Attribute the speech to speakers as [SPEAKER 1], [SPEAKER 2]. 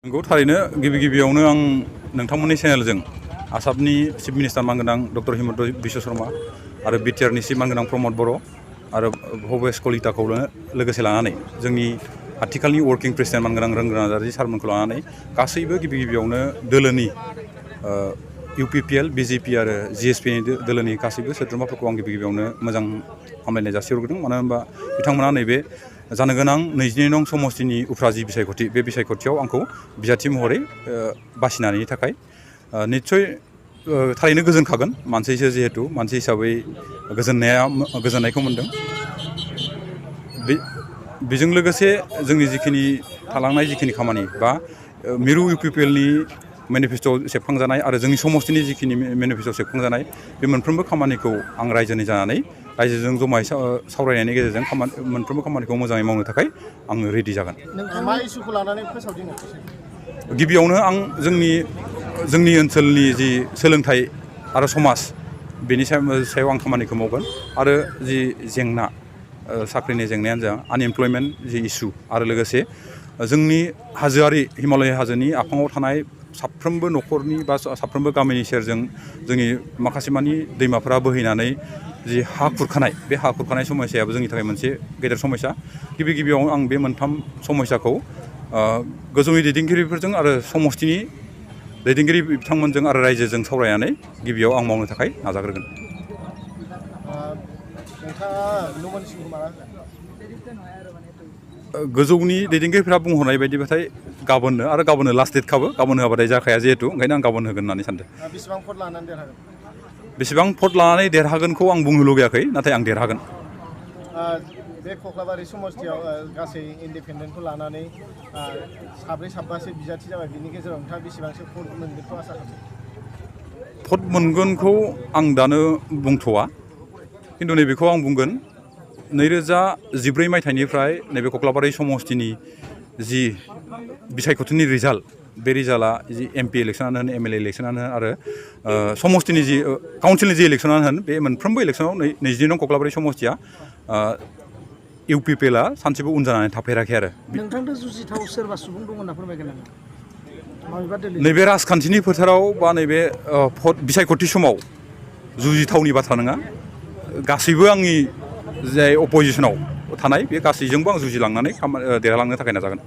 [SPEAKER 1] नंगौ थारैनो गिबियावनो आं नोंथांमोननि चेनेलजों आसामनि चिफ मिनिस्टार मानगोनां डक्टर हिमन्त बिश्व शर्मा आरो बिटिआरनि चिफ मानगोनां प्रमद बर' आरो भबेश कलिताखौ लोगोसे लानानै जोंनि आथिखालनि वर्किं प्रेसिडेन्ट मानगोनां रोंगोरा नार्जारी सारमोनखौ लानानै गासैबो गिबियावनो दोलोनि UPPL BJP आरो GSPनि दोलोनि गासैबो सोद्रोमाफोरखौ आं गिबियावनो मोजां हामलायनाय जासिहरग्रोदों। मानो होनबा बिथांमोना नैबे जानो गोनां 22 नं समस्तिनि उफ्रा जि बिसायख'थि बे बिसायख'थियाव आंखौ बिजाथि महरै बासिनायनि थाखाय निस्सय थारैनो गोजोनखागोन। मानसिसो जिहेतु मानसि हिसाबै गोजोननायखौ मोनदों। बेजों लोगोसे जोंनि जिखिनि थालांनाय जिखिनि खामानि बा मिरु UPPLनि मेनिफेस्ट'आव सेबखांजानाय आरो जोंनि समस्तिनि जिखिनि मेनिफेस्ट'आव सेबखांजानाय बे मोनफ्रोमबो खामानिखौ आं रायजोनि जानानै रायजोजों जमायै सावरायनायनि गेजेरजों मोनफ्रोमबो खामानिखौ मोजाङै मावनो थाखाय आङो रेडि जागोन।
[SPEAKER 2] मा इसुखौ लानानै फोसावदिङो?
[SPEAKER 1] गिबियावनो आं जोंनि ओनसोलनि जि सोलोंथाइ आरो समाज बेनि सायाव आं खामानिखौ मावगोन आरो जि जेंना साख्रिनि जेंनायानो जा आनएमप्लयमेन्ट जि इसु आरो लोगोसे जोंनि हाजोआरि हिमालय हाजोनि आफाङाव थानाय साफ्रोमबो न'खरनि बा साफ्रोमबो गामिनि सेरजों जोंनि माखासे मानि दैमाफोरा बोहैनानै जि हा खुरखानाय बे हा खुरखानाय समस्यायाबो जोंनि थाखाय मोनसे गेदेर समस्या। गिबियाव आं बे मोनथाम समस्याखौ गोजौनि दैदेनगिरिफोरजों आरो समस्तिनि दैदेनगिरि बिथांमोनजों आरो रायजोजों सावरायनानै गिबियाव आं मावनो थाखाय नाजाग्रोगोन। गोजौनि दैदेनगिरिफोरा बुंहरनाय बायदिबाथाय गाबोननो लास्ट डेटखाबो गाबोन होआबाथाय जाखाया जिहेतु ओंखायनो आं गाबोन होगोन होननानै सानदों। बेसेबां भट लानानै देरहागोनखौ आं बुंनो लुगैयाखै, नाथाय आं देरहागोन।
[SPEAKER 2] बे कक्लाबारि समस्तियाव गासै इन्डिपेन्डेन्टखौ लानानै साब्रैसो बिजाथि जाबाय। बिनि गेजेराव नोंथाङा बेसेबांसो भट मोनगोनखौ आसा खालामो?
[SPEAKER 1] भट मोनगोनखौ आं दानो बुंथ'वा, खिन्थु नैबेखौ आं बुंगोन 2014 मायथाइनिफ्राय नैबे कक्लाबारि समस्तिनि जि बिसायख'थिनि रिजाल्ट बे रिजाल्टआ जि MP इलेक्सनानो होन MLA इलेक्सनानो होन आरो समस्तिनि जि काउन्सिलनि जि इलेक्सनानो होन बे मोनफ्रोमबो इलेक्सनाव 22 नं कक्लाबारि समस्तिया UPPLआ सानसेबो उन जानानै थाफेराखै आरो।
[SPEAKER 2] नोंथांजों जुजिथाव सोरबा सुबुं दं होनना फोरमायगोन नामा?
[SPEAKER 1] नैबे राजखान्थिनि फोथाराव बा नैबे बिसायख'थि समाव जुजिथावनि बाथ्रा नङा। गासैबो आंनि जाय अपोजिसनाव थानाय बे गासैजोंबो आं जुजिलांनानै देरहालांनो थाखाय नाजागोन।